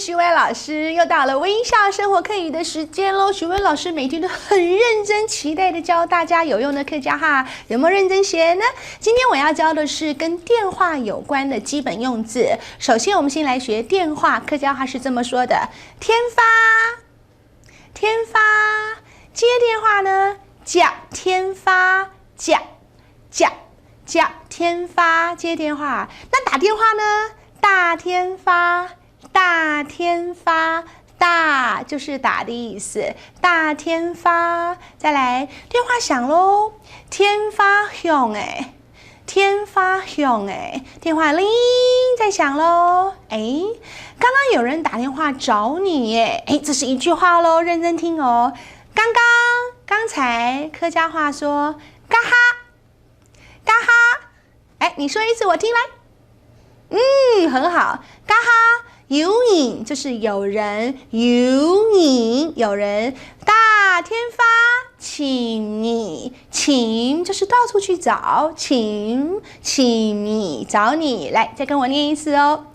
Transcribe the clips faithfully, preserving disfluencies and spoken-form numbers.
徐薇老师，又到了微笑生活客语的时间喽。徐薇老师每天都很认真、期待的教大家有用的客家话，有没有认真学呢？今天我要教的是跟电话有关的基本用字。首先，我们先来学电话，客家话是这么说的：天花，天花。接电话呢，接天花，接，接，接天花，接电话。那打电话呢？打天花，打天花，打就是打的意思，打天花。再来，电话响喽，天花响诶，天花响诶，电话铃在响喽。诶，刚刚有人打电话找你耶，诶，这是一句话喽，认真听哦。刚刚，刚才客家话说，嘎哈，嘎哈，哎，你说一次我听来。嗯，很好。嘎哈，有人就是有人，有人，有人。打电话，寻你，寻就是到处去找，寻，寻你，找你。来，再跟我念一次哦。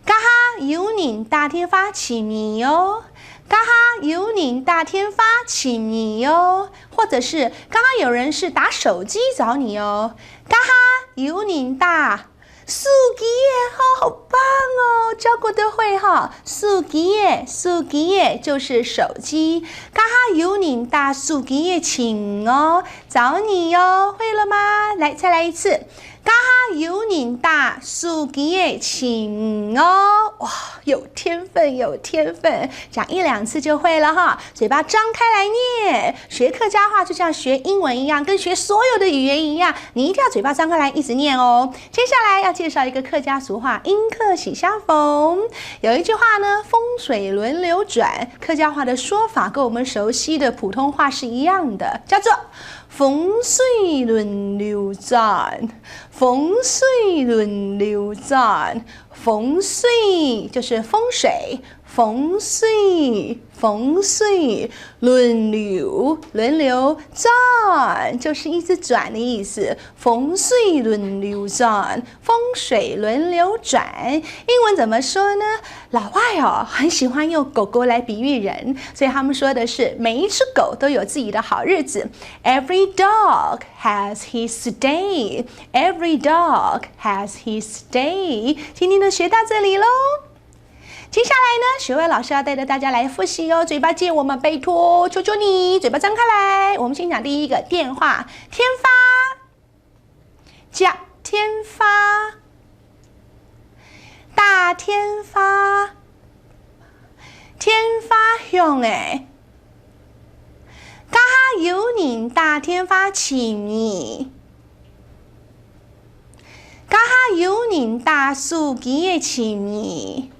嘎哈，有人打电话寻你哦。嘎哈，有人打电话寻你哦。或者是刚刚有人是打手机找你哦。嘎哈，有人打，手机耶，好，好棒哦，教过都会哈。手机耶，手机耶，就是手机。嘎哈，有人打手机耶寻哦，找你哦，会了吗？来，再来一次。嘎哈，有人打手机耶寻哦，哇，有天分，有天分，讲一两次就会了哈。嘴巴张开来念，学客家话就像学英文一样，跟学所有的语言一样，你一定要嘴巴张开来一直念哦。接下来要介绍一个客家俗话，迎客喜相逢。有一句话呢，风水轮流转，客家话的说法跟我们熟悉的普通话是一样的，叫做风水轮流转，风水轮流转，风水就是风水，风水，风水，轮流，轮流，转就是一直转的意思，风水轮流转，风水轮流转。英文怎么说呢？老外哦，很喜欢用狗狗来比喻人，所以他们说的是每一只狗都有自己的好日子。Every dog has his day. Every dog has his day. 今天就学到这里喽。接下来呢，学位老师要带着大家来复习哦，嘴巴借我们，拜托，求求你，嘴巴张开来。我们先讲第一个，电话，天花，接电话，打电话，天花响诶，刚好有人打电话寻你。 刚好有人打手机个寻你。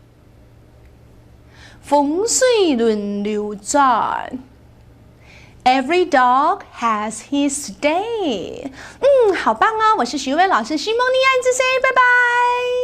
风水轮流转，Every dog has his day。嗯，好棒哦！我是徐薇老师，徐梦丽安之 say 拜拜。